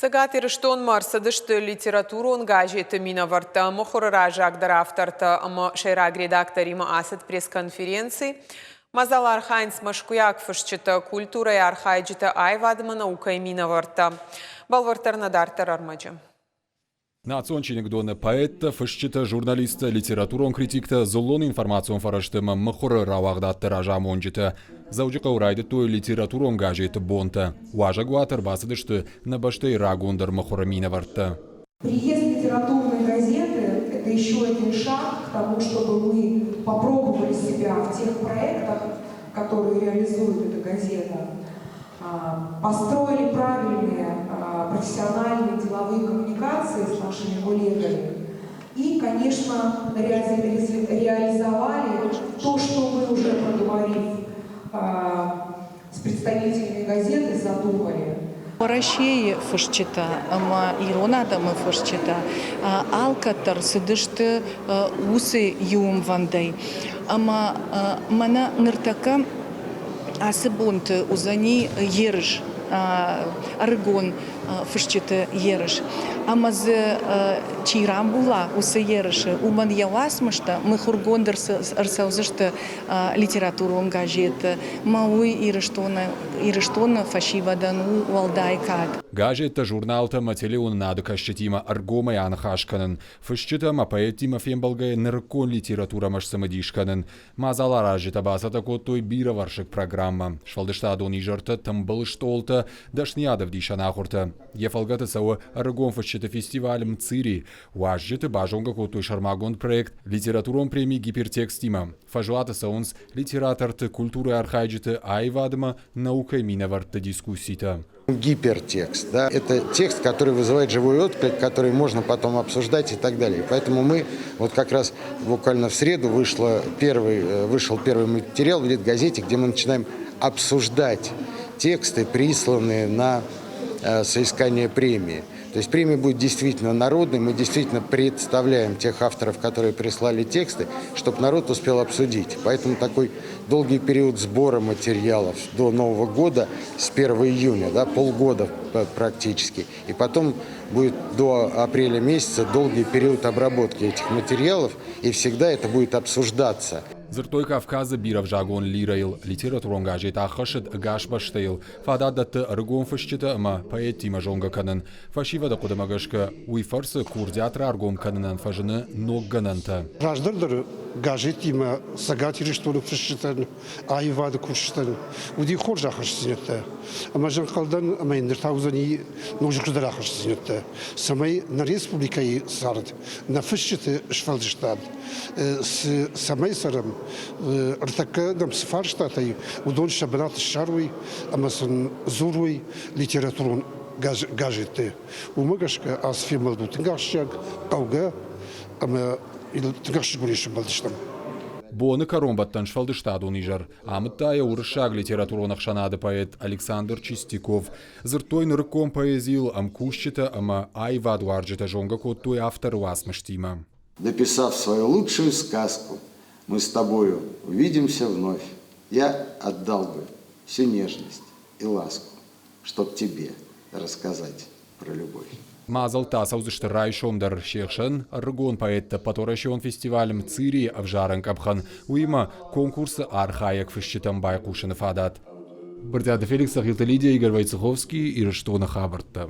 Цӕгат Ирыстонмӕ ӕрцыдысты литературон газеты минӕвӕрттӕ, мыхуыры раззагдӕр автортӕ ӕмӕ сӕйраг редакторимӕ ацыд пресс-конференци. Мадзалы архайынц мӕскуыйаг фысджытӕ, культурӕйы архайджытӕ, аивад ӕмӕ наукӕйы минӕвӕрттӕ. Бӕлвырддӕр нӕ дарддӕр ӕрмӕджы. Национ чиныгдоны поэттӕ, фысджытӕ, журналисттӕ, литературон критиктӕ, дзыллон информацион фӕрӕзты ӕмӕ мыхуыры рауагъдадты разамонджытӕ Дзӕуджыхъӕуы райдыдтой литературон газеты бонтӕ. Уазӕгуаты ӕрбацыдысты нӕ бӕстӕйы рагондӕр мыхуыры минӕвӕрттӕ. Приезд литературной газеты – это еще один шаг к тому, чтобы мы попробовали себя в тех проектах, которые реализует эта газета, построили правильные профессиональные деловые коммуникации с нашими коллегами и, конечно, реализовали то, что мы уже проговорив с представителями газеты, задумали. Уӕрӕсейы фысджытӕ ӕмӕ ирон адӕмы фысджытӕ алкӕддӕр цыдысты уыцы иумвӕндӕй. Ӕмӕ мӕнӕ ныртӕккӕ Ацы бонты уыдзӕни ерыс, ӕрыгон фысджыты ерыс. Ӕмӕ дзы чи рамбула уыцы ерысы, уымӕн йӕ уацмыстӕ мыхуыргонд ӕрцӕудзысты литературон газетты. Мӕ уый Ирыстоны, Ирыстоны фӕсивӕдӕн у уӕлдай кад. Газеттӕ, журналтӕ ӕмӕ телеуынынады кӕсджытимӕ ӕргомӕй аныхас кӕнын, фысджытӕ ӕмӕ поэттимӕ фембӕлгӕйӕ нырыккон литературӕмӕ сцымыдис кӕнын, Мадзаларазджытӕ бацӕттӕ кодтой бирӕвӕрсыг программӕ, сфӕлдыстадон изӕртӕ, тымбыл стъолтӕ, дӕсныйадӕвдисӕн ахуыртӕ. Йӕ фӕлгӕты цӕуы ӕрыгон фысджыты фестиваль «Мцири». Уазджыты базонгӕ кодтой сӕрмагонд проект «Литературон преми гипертекстимӕ». Фӕзуаты цӕуынц литераторты, культурӕйы архайджыты, аивадмӕ, наукӕйы минӕвӕртты дискусситӕ. Гипертекст. Да? Это текст, который вызывает живой отклик, который можно потом обсуждать и так далее. Поэтому мы вот как раз буквально в среду вышло первый, вышел первый материал в Литгазете, где мы начинаем обсуждать тексты, присланные на соискание премии. То есть премия будет действительно народной, мы действительно представляем тех авторов, которые прислали тексты, чтобы народ успел обсудить. Поэтому такой долгий период сбора материалов до Нового года с 1 июня, да, полгода практически. И потом будет до апреля месяца долгий период обработки этих материалов, и всегда это будет обсуждаться. Дзырдтой Кавказы бирӕвзагон лирӕйыл, литературон газет ӕххӕссыд ӕгас бӕстӕйыл, фадат дӕтты ӕрыгон фысджытӕ ӕмӕ поэттимӕ зонгӕ кӕнын. Фӕсивӕды хъуыдымӕ гӕсгӕ, уый фӕрцы курдиат раргом кӕнынӕн фӕзыны ног гӕнӕнтӕ. Раздӕр дӕр газеттимӕ Цӕгат Ирыстоны фысджытӕн, аивады кусджытӕн уыди хорз ахастдзинӕдтӕ. Ӕмӕ ӕнхъӕлдӕн, ӕмӕ йын ныр та уыдзӕни ноджы хуыздӕр ахастдзинӕдтӕ, цӕмӕй нӕ республикӕйы цард, нӕ фысджыты сфӕлдыстад, цӕмӕй цӕрӕм, ӕртӕккӕ нӕм цы фарстатӕ и, уыдон сӕ бынат ссарой ӕмӕ сын дзурой литературон газетты. Уымӕ гӕсгӕ ацы фембӕлд у тынг ахсджиаг, хъӕугӕ ӕмӕ тынг ӕхсызгонӕй сӕмбӕлдыстӕм. Боны кӕронбӕттӕн сфӕлдыстадон изӕр амыдта йӕ уырыссаг литературон ӕхсӕнады поэт Александр Чистяков. Дзырдтой нырыккон поэзийыл ӕмкусджытӕ ӕмӕ аивадуарзджытӕ зонгӕ кодтой авторы уацмыстимӕ. Написав свою лучшую сказку, мы с тобою увидимся вновь. Я отдал бы всю нежность и ласку, чтоб тебе рассказать про любовь. Мадзӕлттӕ ацӕудзысты райсом дӕр се хсӕн ӕрыгон поэттӕ Паторасион фестиваль Мцирийы ӕвзарӕн къӕпхӕн, уыимӕ конкурсы архайӕг фысджытӕм байхъусыны фадат. Брытъиаты Феликс, Цӕгъилты Лидия, Игорь Войцеховский, Ирыстоны хабӕрттӕ.